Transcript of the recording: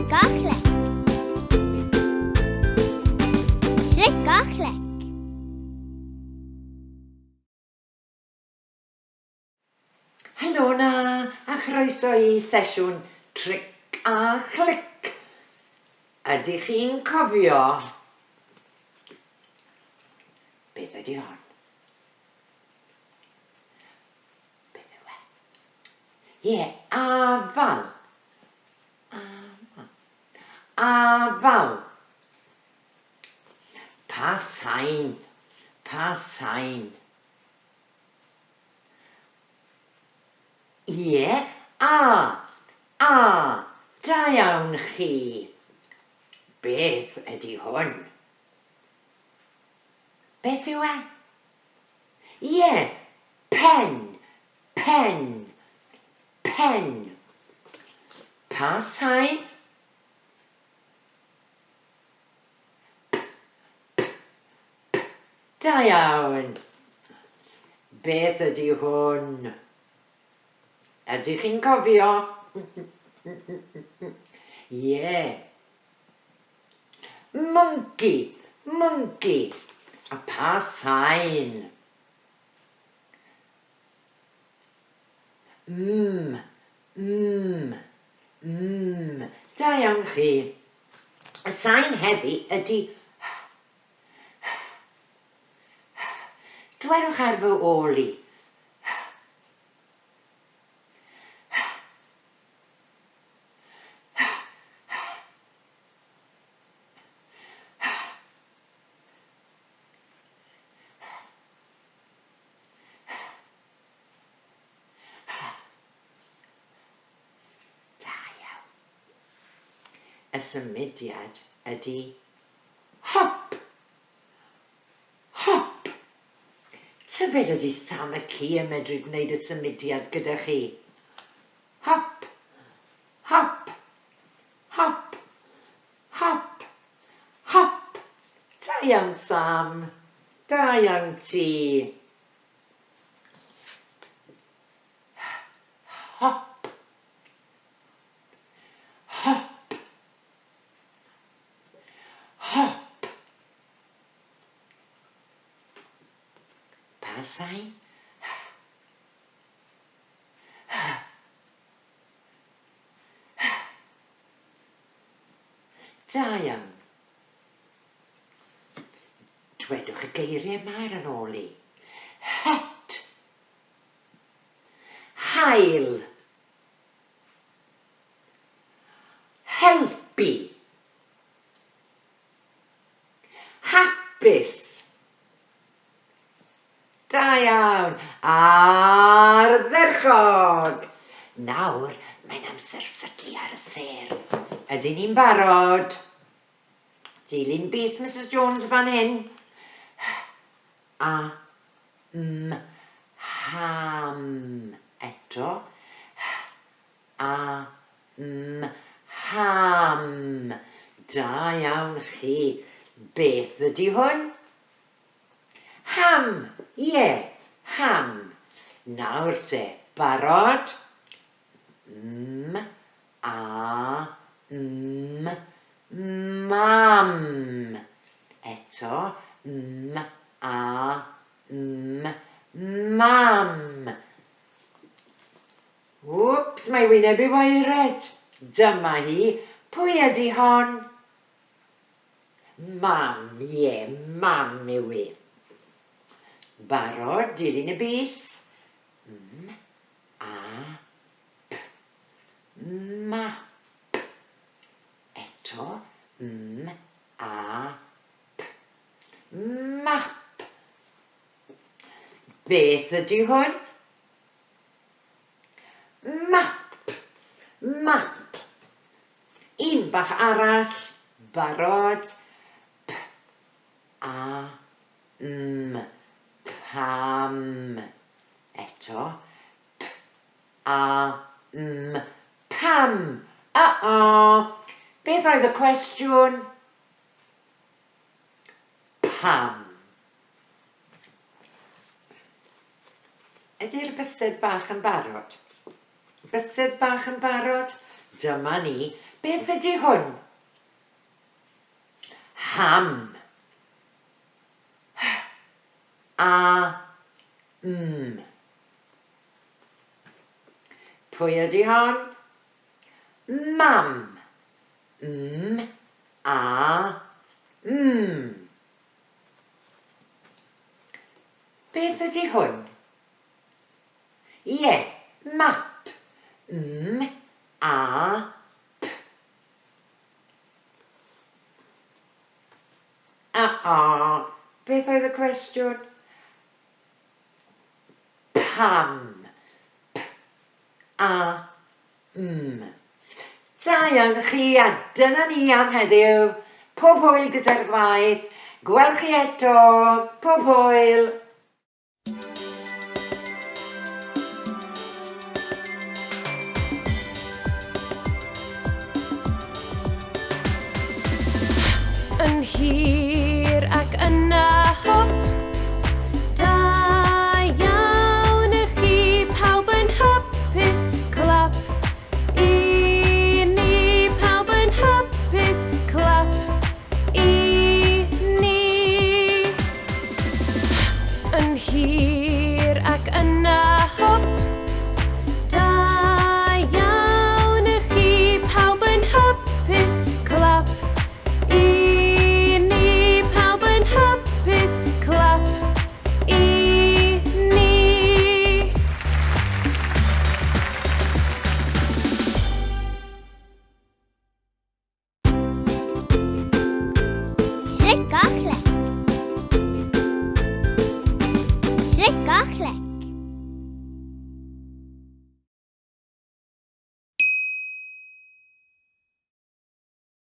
Clic a chlec. Clic a chlec. Helo 'na, a chroeso i sesiwn Tric a Chlic. Ydych chi'n cofio beth ydy hon? Beth yw e? Ie, afal. Afal. Afal. Pa sain? Pa sain? Ie, a, a, da iawn chi. Beth ydy hwn? Beth yw e? Ie, pen, pen, pen. Pa sain? P, p, p. Da iawn. Beth ydy hwn? Ydych chi'n cofio? Ie. Mwnci, mwnci. A pa sain? M, m, m. Da iawn chi. Y sain heddi ydy h, h, h. Dwedwch ar fy ôl i. H, h, h, h, h. Da iawn. Y symudiad ydy hop! Hop! Tybed ydy Sam y ci yn medru gwneud y symudiad gyda chi? Hop! Hop! Hop! Hop! Hop! Da iawn Sam! Da iawn ti! Hop! Hop! Hop! Pa sain? H. H. H. Da iawn. Dwedwch y geiriau yma ar yn ôl i. Het. Hael. Helpu. Hapus. Da iawn! Ardderchog! Nawr, mae'n amser sydlu ar y sêr. Ydyn ni'n barod? Dilyn bys Misus Jones fan hyn. H, A, M, ham. Eto. H, A, M, ham. Da iawn chi. Beth ydy hwn? Ham! Ie, ham. Nawr te, barod? M, A, M, mam. Eto, M, A, M, mam. Wps, mae wyneb i waered. Dyma hi. Pwy ydy hon? Mam, ie, mam yw hi. Barod, dilyn y bys. M, A, P. Map. Eto, M, A, P. Map. Beth ydy hwn? Map. Map. Un bach arall, barod, p, a, m, pam. Eto, p, a, m, pam. Uh-oh! Beth oedd y cwestiwn? Pam. Ydy'r bysedd bach yn barod? Bysedd bach yn barod? Dyma ni. Beth ydy hwn? Ham. H A M. Pwy ydy hon? Mam. M A M. Beth ydy hwn? Ie, map. M A P. A a, beth oedd y cwestiwn? Pam. P A M. Da iawn chi a dyna ni am heddiw. Pob hwyl gyda'r gwaith. Gwel chi eto. Pob hwyl. Yn hir.